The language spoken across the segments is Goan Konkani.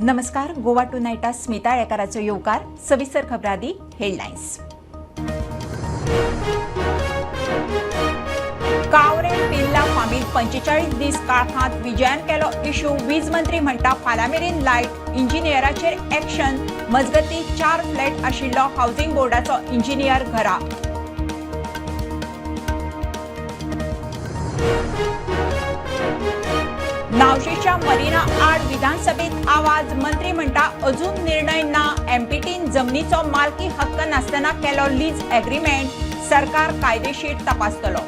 नमस्कार, गोवा टू नायटा स्मिता आळेकाराचो येवकार. सविस्तर खबरां आदी हेडलायन्स. कावरे पिल्ला फामील 45 दीस काळखांत, विजयान केलो इशू. वीज मंत्री म्हणटा फाल्यां मेरेन लायट, इंजिनियराचेर एक्शन. मजगती 4 फ्लॅट आशिल्लो हावसिंग बोर्डाचो इंजिनियर घरा. नावशेच्या मरिना आड विधानसभेत आवाज. मंत्री म्हणटा अजून निर्णय ना. एमपीटीन जमनीचो मालकी हक्क नासतना केलो लीज एग्रीमेंट, सरकार कायदेशीर तपासतलो.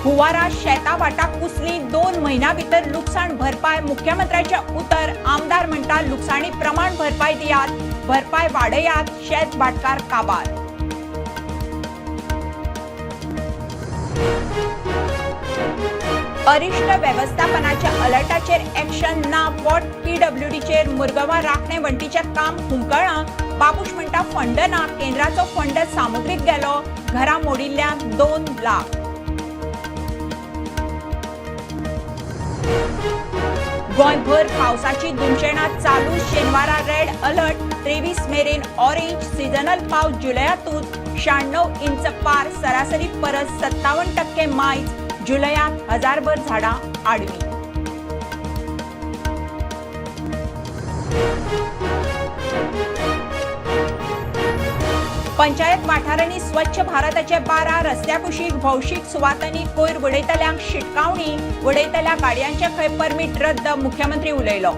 हुवारा शेता वाटा कुसली, 2 म्हयन्या भितर लुकसाण भरपाय, मुख्यमंत्र्याचे उतर. आमदार म्हणटा लुकसाणी प्रमाण भरपाय दियात, भरपाय वाडयात, शेत भाटकार काबार. अरिश्ट वेवस्थापनाच्या अलर्टाचेर एक्शन ना. पोट पीडब्ल्यूडीचेर मुरगांवां राखणे वण्टीचें काम हुमकळ्ळां. बाबूश म्हणटा फंड ना, केंद्राचो फंड सामुग्रीक गेलो. घरां मोडिल्ल्यांक 2 लाख. गोंयभर पावसाची धुमशेणां चालू. शेनवारा रेड अलर्ट, 23 मेरेन ऑरेंज. सिजनल पावस जुलयातूच 96 इंच पार, सरासरी परस 57% मायज. जुलयात हजारभर झाडां आडवी. पंचायत वाठारांनी स्वच्छ भारताचे 12, रस्त्या कुशीक भौशीक सुवातांनी कोयर उडयतल्यांक शिटकावणी. उडयतल्या गाडयांचे खंय परमीट रद्द, मुख्यमंत्री उलयलो.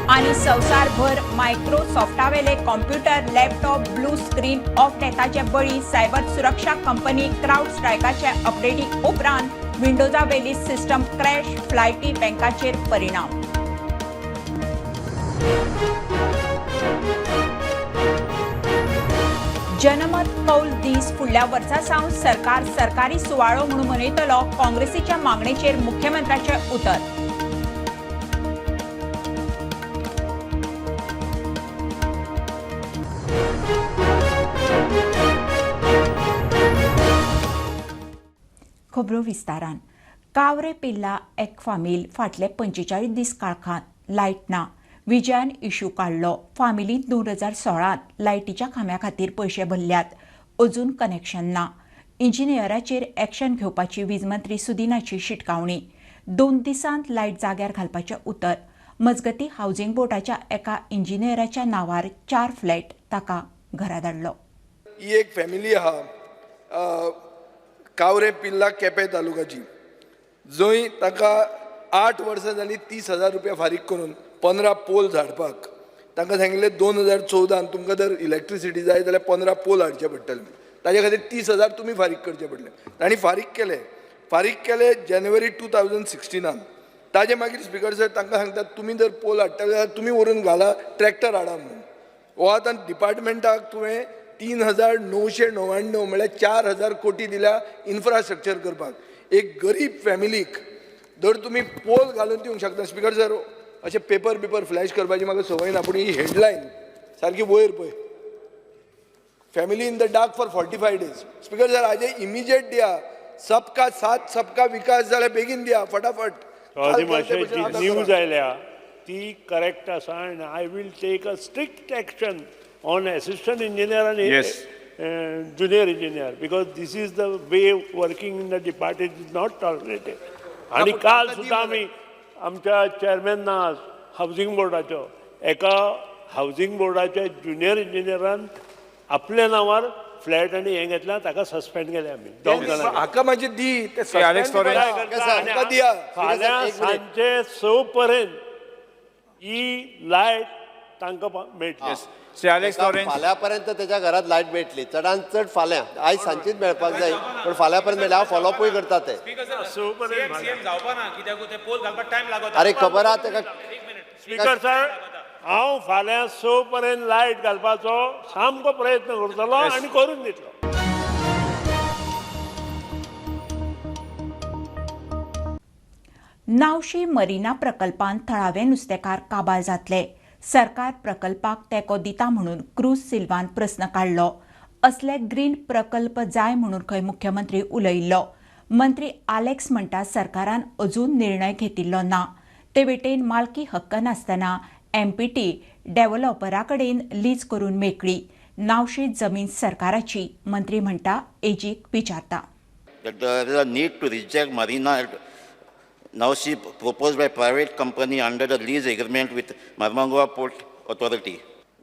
आनी संवसारभर मायक्रोसॉफ्टावेले computer, laptop blue screen of डेथाचे बळी. सायबर सुरक्षा कंपनी क्रावड स्ट्रायकाचे अपडेटी उपरांत विंडोजावेली सिस्टम क्रॅश, फ्लायटी बँकाचेर परिणाम. जनमत कौल दीस फुडल्या वर्सा सावन सरकार सरकारी सुवाळो म्हणून मनयतलो, काँग्रेसीच्या मागणेचेर मुख्यमंत्र्याचे उतर. खबरो विस्तारान. कावरे पिल्ला एक फामील फाटले 45 दीस काळखांत, लायट ना. विजयान इशू काडलो. फामिलीन 2016 लायटीच्या खांब्या खातीर पयशे भरल्यात, अजून कनेक्शन ना. इंजिनियराचेर एक्शन घेवपाची वीज मंत्री सुदिनाची शिटकावणी. 2 दिसांत लायट जाग्यार घालपाचें उतर. मजगती हावसिंग बोर्डाच्या एका इंजिनियराच्या नांवार 4 फ्लॅट, ताका घरा धाडलो. ही एक फॅमिली आहा कावरे पिल्ला केपें तालुकाची, जंय ताका 8 वर्सां जालीं 30,000 रुपया फारीक करून 15 पोल झाडपाक. तांकां सांगिल्लें 2014 तुमकां जर इलेक्ट्रिसिटी जाय जाल्यार 15 पोल हाडचे पडटले, ताजे खातीर 30,000 तुमी फारीक करचे पडले. तांणी फारीक केले, फारीक केले जानेवारी 2016. ताजे मागीर स्पिकर सर तांकां सांगतात तुमी जर पोल हाडटले जाल्यार तुमी व्हरून घाला, ट्रॅक्टर हाडा म्हणून. हो आतां डिपार्टमेंटाक तुवें 3,999 म्हळ्यार 4,000 कोटी दिल्या इन्फ्रास्ट्रक्चर करपाक. एक गरीब फॅमिलीक जर तुमी पोल घालून दिवंक शकता. स्पिकर सर, अशें पेपर बिपर फ्लॅश करपाची म्हाका संवय ना, पूण ही हेडलायन सारकी वयर पळय, family in the dark for 45 days. Speaker sir, हाजे इमिजिएट दिया, सबका साथ सबका विकास जाल्यार बेगीन दिया फटाफट. जी न्यूज आयल्या ती करेक्ट आसा आनी I will take a strict action on assistant engineer and junior engineer, because this is the way working in the department is not tolerated. आणि काल सुद्दां आमी आमच्या चेअरमॅन हावसिंग बोर्डाचो एका हावसिंग बोर्डाच्या ज्युनियर इंजिनियरान आपल्या नांवार फ्लॅट आनी हें घेतला, ताका सस्पेंड केले आमी दोग जाणांक. हाका मातशें दी ते दिया. फाल्यां सांजे 6 पर्यंत ही लायट तांकां मेळटली. फाल्यां पर्यंत त्याच्या घरात लायट मेळटली, चडान चड फाल्यां, आयज सांजचीच मेळपाक जाय, पूण फाल्यां पर्यंत मेळटली. हांव फॉलोअपूय करता ते. अरे खबर आहा तेका. स्पीकर सर, हांव फाल्यां 6 पर्यंत लायट घालपाचो सामको प्रयत्न करतलो आनी करून दितलो. नावशी मरिना प्रकल्पान थळावे नुस्तेकार काबार जातले. सरकार प्रकल्पाक तेंको दिता म्हणून क्रूज सिल्वान प्रस्न काडलो. असले ग्रीन प्रकल्प जाय म्हणून खंय मुख्यमंत्री उलयिल्लो. मंत्री आलेक्स म्हणटा सरकारान अजून निर्णय घेतिल्लो ना. ते वटेन मालकी हक्क नासतना एमपीटी डेव्हलॉपरा कडेन लीज करून मेकळी. नावशी जमीन सरकाराची, मंत्री म्हणटा एजीक विचारता. That there is a need to reject Marina at Nausi proposed by private company under the lease agreement with Marmagao Port Authority.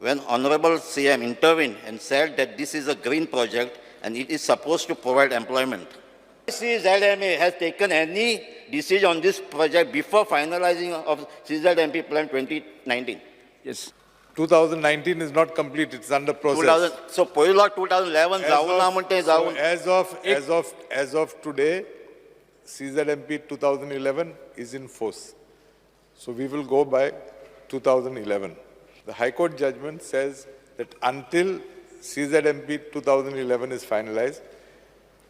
When Honorable CM intervened and said that this is a green project and it is supposed to provide employment. CZMA has taken any decision on this project before finalizing of CZMP plan 2019. Yes. 2019 is not complete, it's under process. 2000, so पयलो 2011 As जावना of- म्हण तें so जावन as of today, CZMP 2011 is in force. So we will go by 2011. The High Court judgment says that until CZMP 2011 is finalized,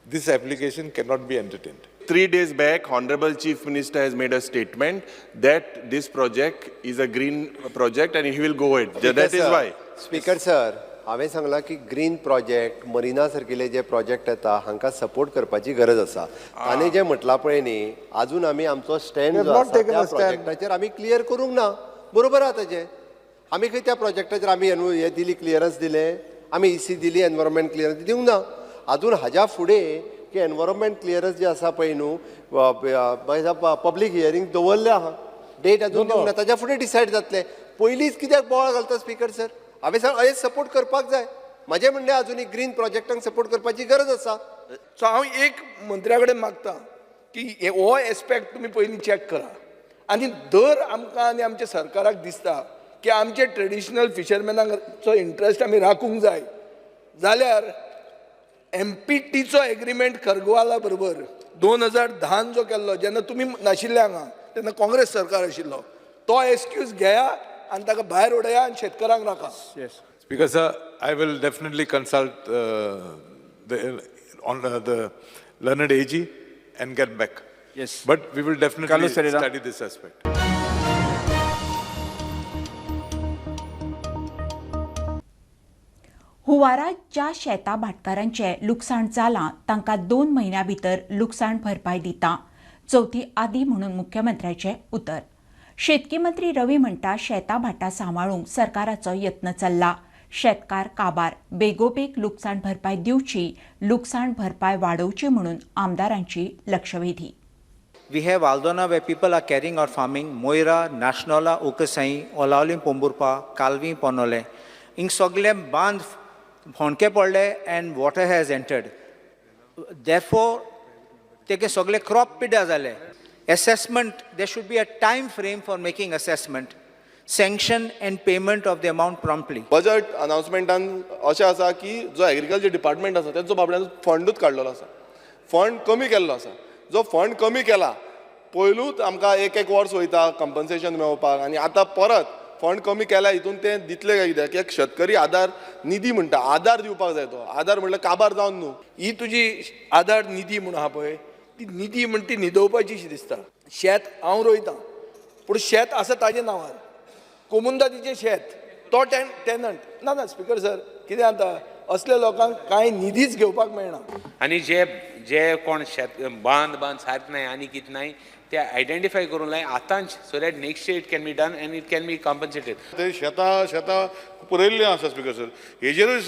this application cannot be entertained. 3 days back, Honorable Chief Minister has made a statement that this project is a green project and he will go ahead. That is why. Speaker sir, हांवें सांगलां की ग्रीन प्रोजेक्ट मरिना सारकिले जे प्रोजेक्ट येता हांकां सपोर्ट करपाची गरज आसा. ताणें जें म्हटलां पळय न्ही, आजून आमी आमचो स्टँड We have जो not आसा taken त्या a stand. प्रोजेक्टाचेर आमी क्लियर करूंक ना. बरोबर आहा तेजें. आमी खंय त्या प्रोजेक्टाचेर आमी हें दिली, क्लियरन्स दिलें, आमी इसी दिली, एनवायरमेंट क्लियरन्स दिवंक ना आजून. हाज्या फुडें की एनवायरमेंट क्लियरन्स जे आसा पळय न्हू, पब्लीक हियरींग दवरलें आहा, डेट अजून दिवंक ना, ताज्या फुडें डिसायड जातलें. पयलींच कित्याक बोवाळ घालता स्पीकर सर? हांवें सांग हें सपोर्ट करपाक जाय. म्हाजें म्हणणें अजुनूय ग्रीन प्रोजेक्टांक सपोर्ट करपाची गरज आसा. सो हांव एक मंत्र्या कडेन मागता की हो एस्पेक्ट तुमी पयलीं चॅक करा आनी दर आमकां आनी आमच्या सरकाराक दिसता की आमचे ट्रेडिशनल फिशरमॅनांचो इंट्रस्ट आमी राखूंक जाय जाल्यार एमपीटीचो एग्रीमेंट खरगवाला बरोबर 2010न जो केल्लो, जेन्ना तुमी नाशिल्ले हांगा, तेन्ना काँग्रेस सरकार आशिल्लो, तो एक्सक्यूज घेया आनी ताका भायर उडया आनी शेतकारांक राखा. Speaker sir, I will definitely consult the learned AG and get back. Yes. But we will definitely Carlos Ferreira. Study this aspect. हुवारात ज्या शेता भाटकारांचें लुकसाण जालां तांकां 2 म्हयन्यां भितर लुकसाण भरपाय दिता, चवथी आदी म्हणून मुख्यमंत्र्याचें उतर. शेतकी मंत्री रवी म्हणटा शेतां भाटां सांबाळूंक सरकाराचो यत्न चल्ला. शेतकार काबार, बेगोबेग लुकसाण भरपाय दिवची, लुकसाण भरपाय वाडोवची म्हणून आमदारांची लक्षवेधी. We have Aldona where people are carrying out farming, Moira, Nationala, Ukasai, Olaulim Pomburpa, Calvi, Ponole. हिंग सगळे बांद होणके पडले and water has entered. Therefore, तेगे सगळे क्रॉप पिड्ड्यार जाले. Assessment, there should be a time frame for making assessment, sanction and payment of the amount promptly. Budget अनाउन्समेंटान अशें आसा की जो एग्रीकल्चर डिपार्टमेंट आसा तेंचो बाबड्यांचो फंडूच काडलेलो आसा, फंड कमी केल्लो आसा. जो फंड कमी केला, पयलूच आमकां एक एक वर्स वयता कंपन्सेशन मेळोवपाक आनी आतां परत फंड कमी केल्या, हितून ते दितले काय कित्याक? एक शेतकरी आदार निधी म्हणटा, आदार दिवपाक जाय. तो आदार म्हणल्यार काबार जावन न्हू. ही तुजी आदार निधी म्हूण आहा पळय, ती निधी म्हण ती न्हिदोवपाची शी दिसता. शेत हांव रोयतां पूण शेत आसा ताजे नांवार, कोमुंदादीचें शेत, तो टेनंट. ना ना स्पिकर सर, कितें जाता, असल्या लोकांक कांय निधीच घेवपाक मेळना. आनी जे जे कोण शेत बांद बांद सारक नाय आनी कितें नाय ते आयडेंटिफाय करूंक लाय आतांच, so that next year it can be done and it can be compensated. ते शेतां शेतां पुरयल्लीं आसा स्पिकर सर. हेजेरूय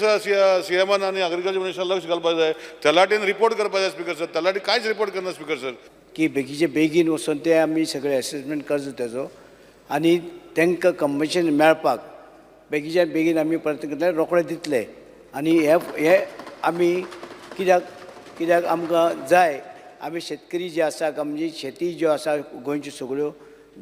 सी एमान आनी एग्रीकल्चर मिनिस्टर लक्ष घालपाक जाय. तलाटीन रिपोर्ट करपाक जाय स्पिकर सर. तलाटी कांयच रिपोर्ट करना स्पिकर सर. की बेगीचे बेगीन वचून ते आमी सगळे एसेसमेंट करचो तेजो आनी तांकां कंपन्सेशन मेळपाक बेगीच्या बेगीन आमी प्रयत्न करतले, रोखडे दितले. आनी हे हे आमी कित्याक कित्याक आमकां जाय, आमी शेतकरी जे आसा, आमची शेती ज्यो आसा गोंयच्यो सगळ्यो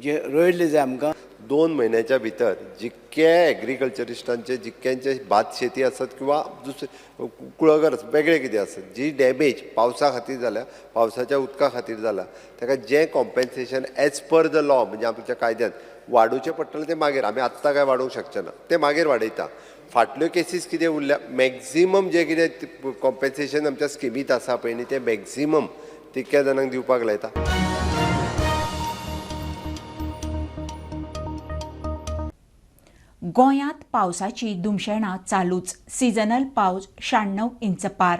जे रोयल्ले जाय आमकां. 2 म्हयन्याच्या भितर जितके एग्रीकल्चरिस्टांचे जितक्यांचे भात शेती आसत किंवा दुसरे कुळागर आसत, वेगळे कितें आसत, जी डॅमेज पावसा खातीर जाल्या, पावसाच्या उदका खातीर जाला, ताका जें compensation as per the law, म्हणजे आमच्या कायद्यान वाडोवचें पडटलें, तें मागीर. आमी आत्तां काय वाडोवंक शकचे ना, तें मागीर वाडयता. फाटल्यो केसीस कितें उरल्या, मॅक्झिमम जें कितें कॉम्पेन्सेशन आमच्या स्किमींत आसा पळय न्ही, तें मॅक्झिमम तितक्या जाणांक दिवपाक लायता. गोंयांत पावसाची धुमशेणां चालूच. सिजनल पावस 96 इंच पार,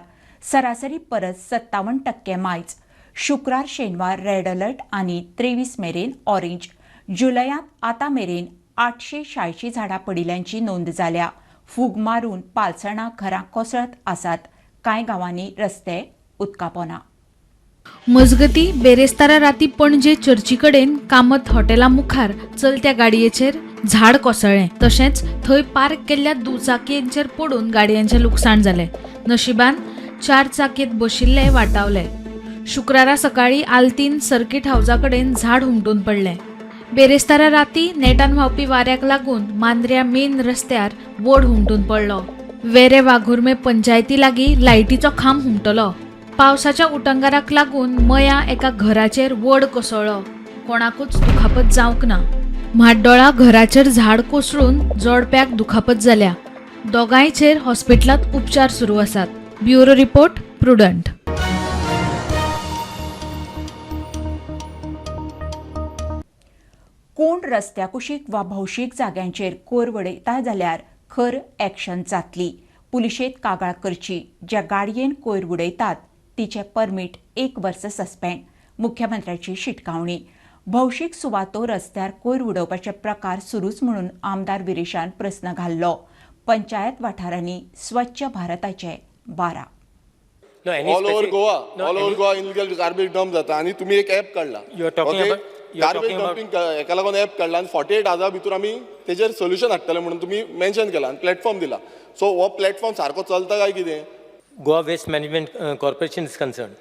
सरासरी परस 57% मायज. शुक्रार शेनवार रेड अलर्ट आनी 23 मेरेन ऑरेंज. जुलयांत आतां मेरेन 886 झाडां पडिल्ल्यांची नोंद जाल्या. फूग मारून पालसणां घरां कोसळत आसात. कांय गांवांनी रस्ते उदकापोना. मजगती बेरेस्तारा राती पणजे चर्चीकडेन कामत हॉटेला मुखार चलत्या गाडयेचेर झाड कोसळ्ळें. तशेंच थंय पार्क केल्ल्या दुचाकयेंचेर पडून गाडयांचें लुकसाण जालें. नशिबान 4 चाकयेंत बशिल्ले वाटावले. शुक्रारा सकाळीं आल्तीन सर्किट हावजा कडेन झाड हुमटून पडलें. बेरेस्तारा राती नेटान व्हांवपी वाऱ्याक लागून मांद्र्या मेन रस्त्यार वड हुमटून पडलो. वेरे वाघुर्मे पंचायती लागीं लायटीचो खांब हुमटलो. पावसाच्या उटंगाराक लागून मया एका घराचेर वड कोसळ्ळो. कोणाकूच दुखापत जावंक ना. म्हाड्डोळा घराचेर झाड कोसळून जोडप्याक दुखापत जाल्या. दोगांयचेर हॉस्पिटलांत उपचार सुरू आसात. Bureau report, Prudent. कोण रस्त्या कुशीक वा भौशीक जाग्यांचेर कोयर वडयता जाल्यार खर एक्शन जातली. पुलिशेंत कागाळ करची. ज्या गाडयेन कोयर उडयतात तिचें परमीट 1 वर्स सस्पेंड. मुख्यमंत्र्याची शिटकावणी. भौशीक सुवातो रस्त्यार कोयर उडोवपाचे प्रकार सुरूच म्हणून आमदार विरेशान प्रस्न घाल्लो. पंचायत वाठारांनी स्वच्छ भारताचे 12. All over Goa, all over Goa illegal garbage dump जाता आनी तुमी एक एप काडला. गार्बेज डम्पिंग हेका लागून एप काडला आनी 48 आवर्सा भितर आमी तेजेर सोल्युशन हाडटले म्हणून तुमी मेन्शन केला आनी प्लॅटफॉर्म दिला. सो हो प्लॅटफॉर्म सारको चलता काय कितें? Goa Waste Management Corporation is concerned.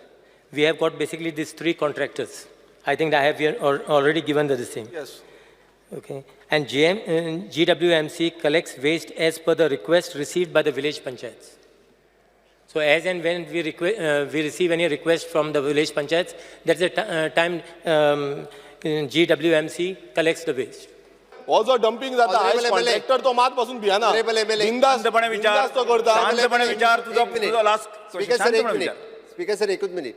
We have got basically these 3 contractors. I think I have already given the thing. Yes. Okay. And GWMC collects waste as per the request received by the village panchayats. So as and when we receive any request from the village panchayats, that's the time GWMC collects the waste. हो जो डम्पिंग जाता आयज कॉन्ट्रॅक्टर तो मात पासून भियना. बिंदास तो करता. शांतपणे विचार तुजो लास्ट. स्पीकर सर एक मिनिट, स्पीकर सर एकूच मिनिट.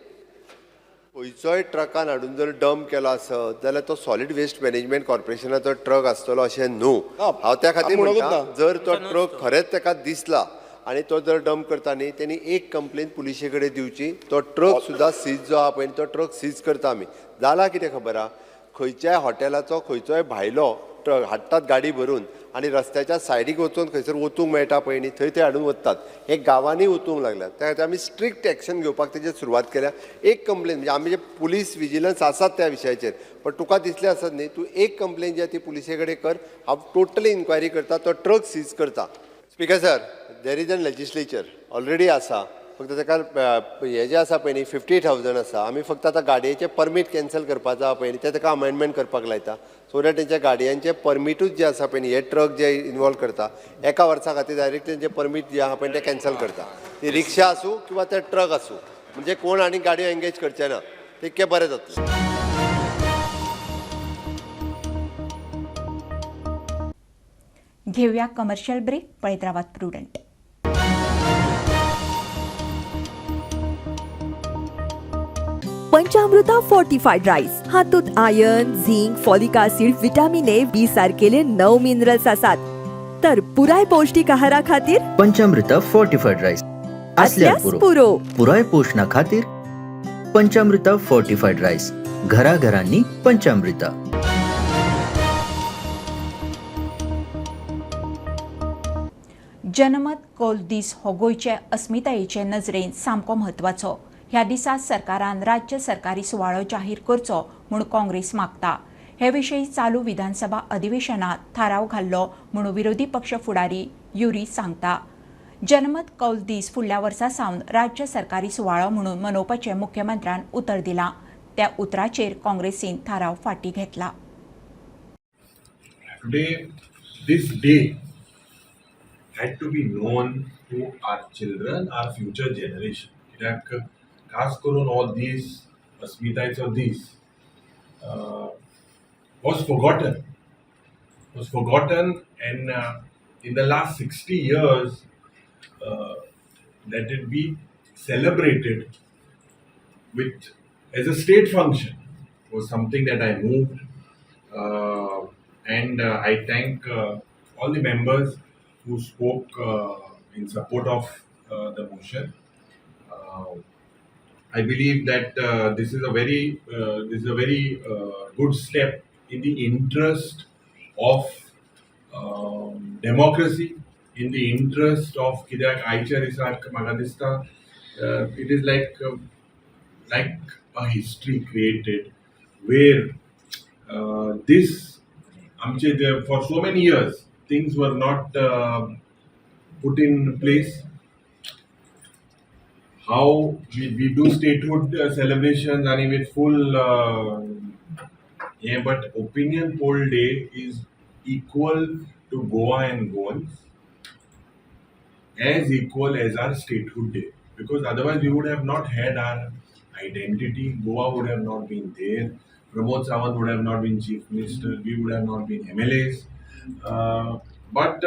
खंयचोय ट्रकान हाडून जर डंप केलो आसत जाल्यार तो सॉलिड वेस्ट मॅनेजमेंट कॉर्पोरेशनाचो ट्रक आसतलो अशें न्हू. हांव त्या खातीर म्हणटा जर तो ट्रक खरेंच ताका दिसला आनी तो जर डंप करता न्ही तेणी एक कंप्लेन पुलिशे कडेन दिवची. तो ट्रक सुद्दां सीज जो आहा पळय तो ट्रक सीज करता आमी. जाला कितें खबर आहा, खंयच्याय हॉटेलाचो खंयचोय भायलो ट्रक हाडटात गाडी भरून आनी रस्त्याच्या सायडीक वचून खंयसर वचूंक मेळटा पळय न्ही थंय ते हाडून वतात. हे गांवांनी वचूंक लागल्यात. त्या खातीर आमी स्ट्रिक्ट एक्शन घेवपाक तेजेर सुरवात केल्या. एक कंप्लेन म्हणजे आमी जे पुलीस विजिलन्स आसात त्या विशयाचेर, पण तुका दिसलें आसत न्ही तूं एक कंप्लेन जी आहा ती पुलिसे कडेन कर. हांव टोटली इन्क्वायरी करता, तो ट्रक सीज करता. Speaker sir, there is an legislature already आसा. फक्त ताका हे जे आसा पळय न्ही 50,000 आसा. आमी फक्त आतां गाडयेचें परमीट कॅन्सल करपाचो आहा पळय न्ही तें ताका अमेंडमेंट करपाक लायता सो that तेंच्या गाडयांचें परमिटूच जें आसा पळय न्ही हे ट्रक जे इनवॉल्व करता एका वर्सा खातीर डायरेक्ट तेंचें परमीट जें आहा पळय तें कॅन्सल करता. ती रिक्षा आसूं किंवा ते ट्रक आसूं, म्हणजे कोण आनी गाडयो एंगेज करचे ना, तितकें बरें जातलें. घेऊया कमर्शियल ब्रेक. पळयत रावात प्रुडंट. पंचामृता फोर्टिफाईड राईस हातूंत iron, zinc, folic acid, vitamin A, B सारकेले 9 मिनरल्स आसात. तर पुराय पौष्टिक आहारा खातीर पंचामृता फोर्टिफाईड राईस असल्यास पुरो. पुराय पोषणा खातीर पंचामृता फोर्टिफाईड राईस घराघरांनी पंचामृता. जनमत कौल दीस हो गोंयचे अस्मितायेचे नजरेन सामको म्हत्वाचो. ह्या दिसा सरकारान राज्य सरकारी सुवाळो जाहीर करचो म्हूण काँग्रेस मागता. हे विशीं चालू विधानसभा अधिवेशनात थाराव घाल्लो म्हूण विरोधी पक्ष फुडारी युरी सांगता. जनमत कौल दीस फुडल्या वर्सा सावन राज्य सरकारी सुवाळो म्हणून मनोवपाचें मुख्यमंत्र्यान उतर दिलां. त्या उतराचेर काँग्रेसीन थाराव फाटीं घेतला. Today, this day had to be known to our children, our future generation. कित्याक खास करून हो दीस, अस्मितायेचो दीस was forgotten. Was forgotten and in the last 60 years let it be celebrated with as a state function was something that I moved and I thank all the members who spoke in support of the motion. I believe that this is a very good step in the interest of democracy, in the interest of कित्याक आयच्या दिसाक म्हाका दिसता it is like a history created where this आमचे for so many years things were not put in place. How we do statehood celebrations and with full yeah, but opinion poll day is equal to Goa and Goans, as equal as our statehood day, because otherwise we would have not had our identity. Goa would have not been there. Pramod Sawant would have not been chief minister. We would have not been MLAs. But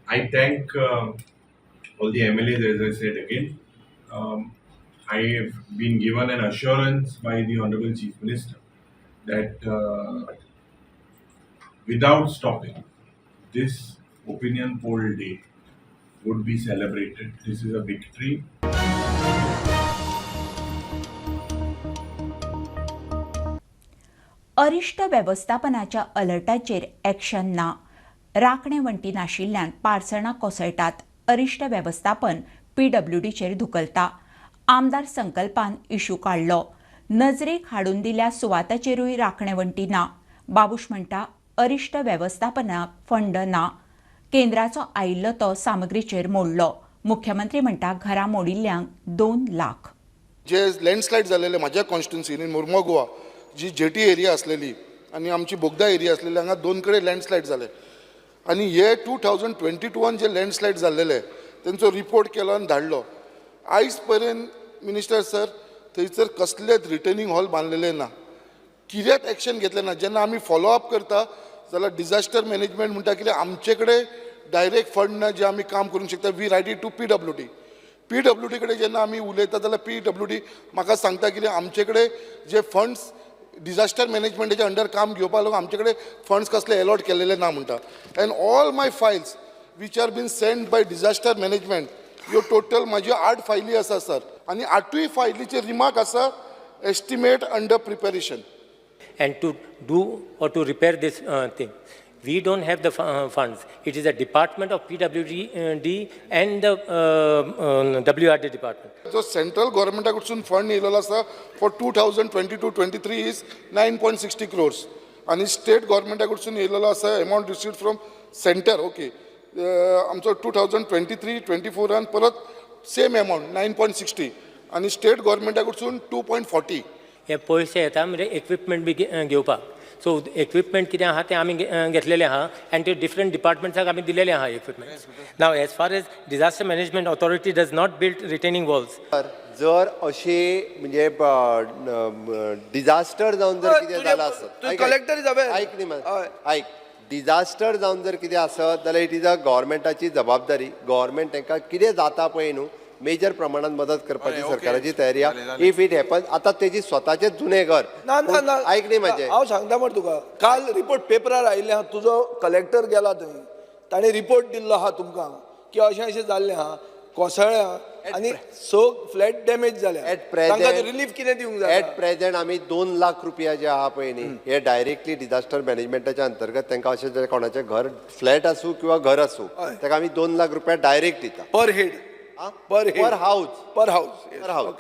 I thank all the MLAs, as I said again. I have been given an assurance by the Honorable Chief Minister that without stopping, this opinion poll day would be celebrated. This is a victory. अरिश्ट वेवस्थापनाच्या अलर्टाचेर एक्शन ना. राखणे वण्टी नाशिल्ल्यान पारसणां कोसळटात. अरिश्ट वेवस्थापन पीडब्ल्यूडीचेर धुकलता. आमदार संकल्पान इशू काडलो. नजरेक हाडून दिल्या सुवाताचेरूय राखणे वण्टी ना. बाबूश म्हणटा अरिश्ट वेवस्थापनाक फंड ना. केंद्राचो आयिल्लो तो सामग्रीचेर मोडलो. मुख्यमंत्री म्हणटा घरां मोडिल्ल्यांक 2 लाख. जे लँडस्लायड जालेले म्हाज्या कॉन्स्टिट्युन्सीन मुर्मो गोवा जी जेटी एरिया आसलेली आनी आमची बोगदा एरिया आसलेली, हांगा दोन कडेन लँडस्लायड जाले आनी हे 2022 जे लँडस्लायड जाल्लेले तेंचो रिपोर्ट केलो आनी धाडलो. आयज पर्यंत मिनिस्टर सर थंयसर कसलेच रिटर्निंग हॉल बांदलेले ना, कित्याक एक्शन घेतलें ना. जेन्ना आमी फॉलो अप करता जाल्यार डिजास्टर मॅनेजमेंट म्हणटा कितें आमचे कडेन डायरेक्ट फंड ना जे आमी काम करूंक शकता. We write it to PWD. PWD कडेन जेन्ना आमी उलयता जाल्यार पीडब्ल्यूडी म्हाका सांगता कितें आमचे कडेन जे फंड्स डिजास्टर मॅनेजमेंटाच्या अंडर काम घेवपाक लागून आमचे कडेन फंड्स कसले एलॉट केलेले ना म्हणटा. And all my files which are been send by disaster management, ह्यो टोटल म्हाज्यो 8 फायली आसा सर, आनी 8ूय फायलीचेर रिमार्क आसा estimate under preparation. And to do or to repair this thing. We don't have the funds. It is a department of PWD and the WRD department. जो सेंट्रल गव्हर्मेंटा कडसून फंड येयलेलो आसा for 2022-23 is 9.60 crores आनी स्टेट गव्हर्मेंटा कडसून येयलेलो आसा amount received from centre, okay, आमचो 2023-24 परत सेम अमावंट 9.60 आनी स्टेट गव्हर्मेंटा कडसून 2.40. हे पयशे येता म्हणजे इक्विपमेंट बी घेवपाक. सो इक्विपमेंट कितें आहा तें आमी घेतलेलें आहा आनी ते डिफरंट डिपार्टमेंट्साक आमी दिलेलें आहा equipment. Now as far as disaster management authority does not build retaining walls. जर अशी म्हणजे डिजास्टर जावन जर कितें जालां आसत, ऐक न्ही, ऐक, डिजास्टर जावन जर कितें आसत जाल्यार it is a गव्हर्मेंटाची जबाबदारी. गव्हर्मेंट तांकां कितें जाता पळय न्हू मेजर प्रमाणात मदत करपाची सरकाराची तयारी आहा. If it happen आतां तेजी स्वताचें जुनें घर. ना ना ना, ऐक न्ही म्हाजें, हांव सांगता मरे तुका, काल रिपोर्ट पेपरार आयिल्लें आहा, तुजो कलेक्टर गेला थंय, ताणें रिपोर्ट दिल्लो आहा तुमकां की अशें अशें जाल्लें आहा, कोसळ्ळ्या आनी 6 फ्लॅट डॅमेज जाल्या. एट प्रेझेंट रिलीफ कितें दिवंक जाय? एट प्रेझेंट आमी 2 लाख रुपया जे आहा पळय न्ही हे डायरेक्टली डिजास्टर मॅनेजमेंटाच्या अंतर्गत तांकां अशें जर कोणाचें घर फ्लॅट आसूं किंवा घर आसूं ताका आमी 2 लाख रुपया डायरेक्ट दिता. Per head, per head, per house, per house, per house.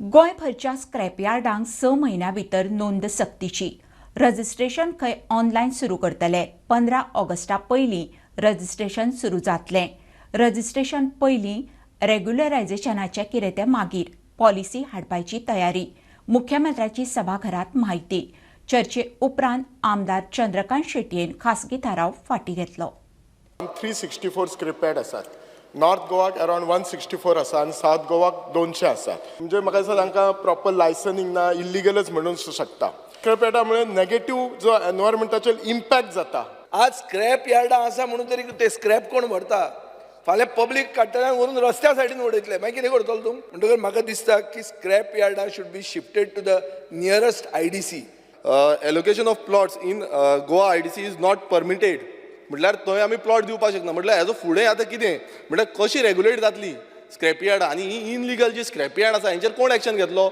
गोंयभरच्या स्क्रॅपयार्डांक 6 म्हयन्यां भितर नोंद सक्तीची. रजिस्ट्रेशन खंय ऑनलायन सुरू करतले. 15 ऑगस्टा पयलीं रजिस्ट्रेशन सुरू जातलें. रजिस्ट्रेशन पयलीं रेग्युलरायझेशनाचें कितें तें मागीर. पॉलिसी हाडपाची तयारी. मुख्यमंत्र्याची सभाघरांत म्हायती. चर्चे उपरांत आमदार चंद्रकांत शेटयेन खासगी थाराव फाटीं घेतलो. 364 स्क्रॅपयार्ड आसात. नॉर्थ गोवाक अरावंड 164 आसा आनी सावथ गोवाक 200 आसा. म्हणजे म्हाका दिसता तांकां प्रॉपर लायसनींग ना, इल्लिगलच म्हणूंक शकता. स्क्रॅपयार्डा मुळे नेगेटीव जो एनवायरमेंटाचेर इम्पॅक्ट जाता. आज स्क्रॅप यार्डां आसा म्हणून तरी ते स्क्रॅप कोण व्हरता? फाल्यां पब्लीक काडटले आनी व्हरून रस्त्या सायडीन उडयतले, मागीर कितें करतलो तूं? म्हणटकच म्हाका दिसता की scrap यार्डां should be shifted to the nearest IDC. Allocation of plots in Goa IDC is not permitted. म्हटल्यार थंय आमी प्लॉट दिवपाक शकना. म्हटल्यार हेजो फुडें आतां कितें म्हटल्यार कशी रेगुलेट जातली स्क्रॅप यार्ड आनी ही इनलिगल जी स्क्रॅप यार्ड आसा हेंचेर कोण एक्शन घेतलो?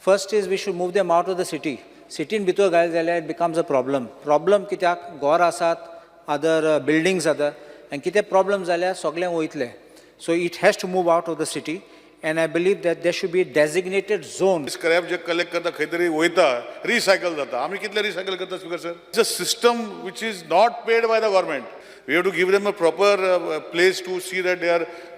First is we should move them out of the city. सिटीन भितर घायले जाल्यार it becomes a problem. Problem कित्याक घर आसात, अदर बिल्डिंग्स आसात आनी कितें प्रॉब्लम जाल्यार सगळें वयतलें. So it has to move out of the city and I believe that there should be designated zone. Scrap J collect करता खंय तरी वयता, रिसायकल जाता. आमी कितले रिसायकल करता speaker sir? It's a system which is not paid by the government. We have to give them a proper place to see that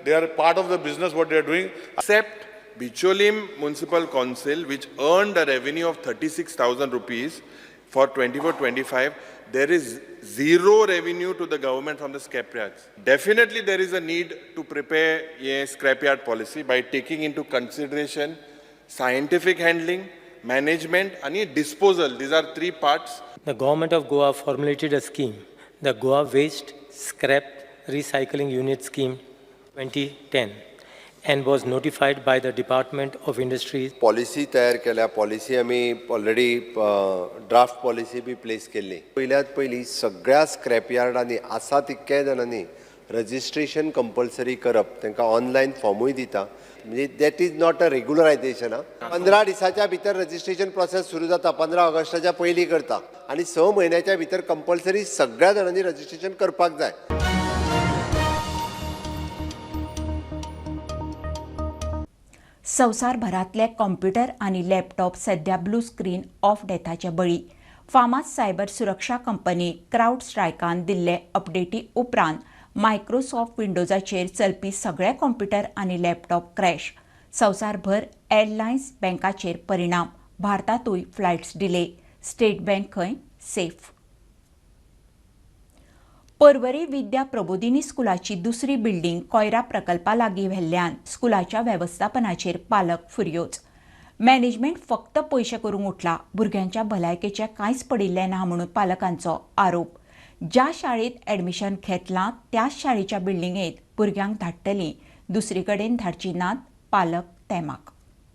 they are part of the business what they are doing. Except Bicholim Municipal Council, which earned a revenue of 36,000 rupees for 24-25, there is zero revenue to the government from the scrapyards. Definitely there is a need to prepare a scrapyard policy by taking into consideration scientific handling, management and disposal. These are three parts. The government of Goa formulated a scheme, the Goa Waste Scrap Recycling Unit Scheme 2010, and was notified by the Department of Industries. Policy तयार केल्या, पॉलिसी आमी ऑलरेडी ड्राफ्ट पॉलिसी बी प्लेस केल्ली. पयल्यात पयली सगळ्या स्क्रॅप यार्डांनी आसा तितक्या जाणांनी रजिस्ट्रेशन कंपल्सरी करप, तांकां ऑनलायन फॉर्मूय दिता. म्हणजे that is not a regularisation. आं, 15 दिसाच्या भितर रजिस्ट्रेशन प्रोसेस सुरू जाता, 15 ऑगस्टाच्या पयलीं करता आनी 6 म्हयन्याच्या भितर कंपल्सरी सगळ्या जाणांनी रजिस्ट्रेशन करपाक जाय. संवसारभरांतले कॉम्प्युटर आनी लॅपटॉप सध्या ब्लू स्क्रीन ऑफ डेथाचे बळी. फामाद सायबर सुरक्षा कंपनी क्रावड स्ट्रायकान दिल्ले अपडेटी उपरांत मायक्रोसॉफ्ट विंडोजाचेर चलपी सगळे कॉम्प्युटर आनी लॅपटॉप क्रॅश. संवसारभर एअरलायन्स बँकाचेर परिणाम. भारतांतूय फ्लायट्स डिले. स्टेट बँक खंय सेफ. पर्वरी विद्या प्रबोधिनी स्कुलाची दुसरी बिल्डिंग कोयरा प्रकल्पा लागीं व्हेल्ल्यान स्कुलाच्या वेवस्थापनाचेर पालक फुरयोज. मॅनेजमेंट फक्त पयशे करूंक उठला, भुरग्यांच्या भलायकेचें कांयच पडिल्लें ना म्हणून पालकांचो आरोप. ज्या शाळेंत ॲडमिशन घेतलां त्याच शाळेच्या बिल्डिंगेंत भुरग्यांक धाडटलीं, दुसरी कडेन धाडची नात पालक तेमाक.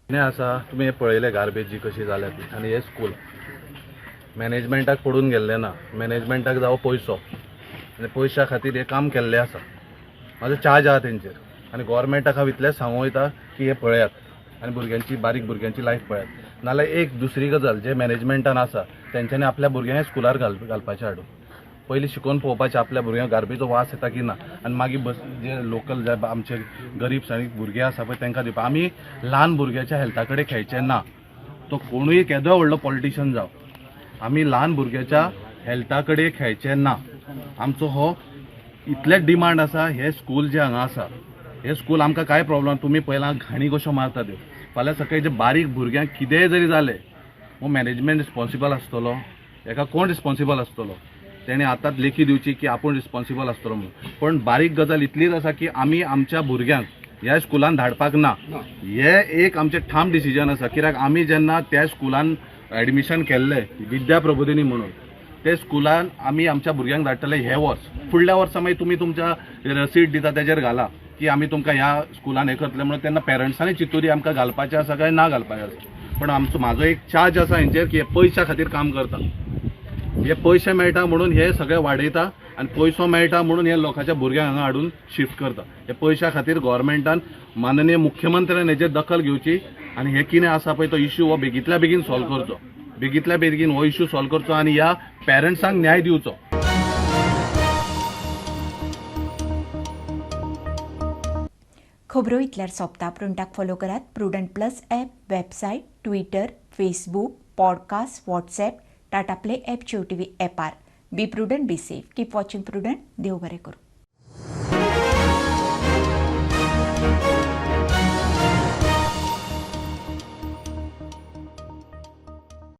कितें आसा तुमी हें पळयलें गार्बेज जी कशी जाल्या ती, आनी हें स्कूल मॅनेजमेंटाक पडून गेल्लें ना. मॅनेजमेंटाक जावं पयसो आनी पयशा खातीर हें काम केल्लें आसा. म्हाजो चार्ज आहा तेंचेर आनी गोवोरमेंटाक हांव इतलेंच सांगूं वयता की हें पळयात आनी भुरग्यांची, बारीक भुरग्यांची लायफ पळयात. नाल्यार एक दुसरी गजाल जे मॅनेजमेंटान आसा तेंच्यांनी आपल्या भुरग्यांक स्कुलार घालपाचें हाडून पयलीं शिकोवन पळोवपाचें आपल्या भुरग्यांक गार्बेजो वास येता की ना, आनी मागीर बस जे लोकल जे आमचे गरीब सारीक भुरगे आसा पळय तांकां दिवपा. आमी ल्हान भुरग्याच्या हेल्था कडेन खेळचें ना. तो कोणूय केदोय व्हडलो पॉलिटिशन जावं, आमी ल्हान भुरग्याच्या हेल्था कडेन खेळचें ना. आमचो हो इतलें डिमांड आसा. हें स्कूल जें हांगा आसा हें स्कूल आमकां कांय प्रॉब्लम. तुमी पळयलां घाणी कश्यो मारता त्यो. फाल्यां सकाळीं जे बारीक भुरग्यांक कितेंय जरी जालें वो मॅनेजमेंट रिस्पॉन्सिबल आसतलो, हेका कोण रिस्पॉन्सिबल आसतलो? तेणें आतांच लेखी दिवची की आपूण रिस्पॉन्सिबल आसतलो म्हणून. पण बारीक गजाल इतलीच आसा की आमी आमच्या भुरग्यांक ह्या स्कुलान धाडपाक ना. हें एक आमचें ठाम डिसिजन आसा. कित्याक आमी जेन्ना त्या स्कुलान एडमिशन केल्लें विद्या प्रबोधिनी म्हणून, ते स्कुलान आमी आमच्या भुरग्यांक धाडटले हे वर्स. फुडल्या वर्सा मागीर तुमी तुमच्या रसीट दिता तेजेर घाला की आमी तुमकां ह्या स्कुलान हें करतले म्हणून. तेन्ना पेरंट्सांनी चिंतुरी आमकां घालपाचें आसा काय ना घालपाचें आसा. पण आमचो म्हाजो एक चार्ज आसा हेंचेर की हे पयशा खातीर काम करता. हे पयशे मेळटा म्हणून हे सगळे वाडयता आनी पयसो मेळटा म्हणून हे लोकांच्या भुरग्यांक हांगा हाडून शिफ्ट करता. हे पयशा खातीर गोवोरमेंटान माननीय मुख्यमंत्र्यान हेजेर दखल घेवची आनी हे कितें आसा पळय तो इश्यू हो बेगींतल्या बेगीन सॉल्व करचो. बेगींतल्या बेगीन हो इश्यू सॉल्व करचो आनी ह्या पेरंट्सांक न्याय दिवचो. खबरो इतल्यार सोंपता. प्रुडंटाक फॉलो करात Prudent plus app, website, Twitter, Facebook, podcast, WhatsApp, Tata play app, Jio TV ऍपार. Be prudent, be safe, keep watching Prudent. देव बरें करूं.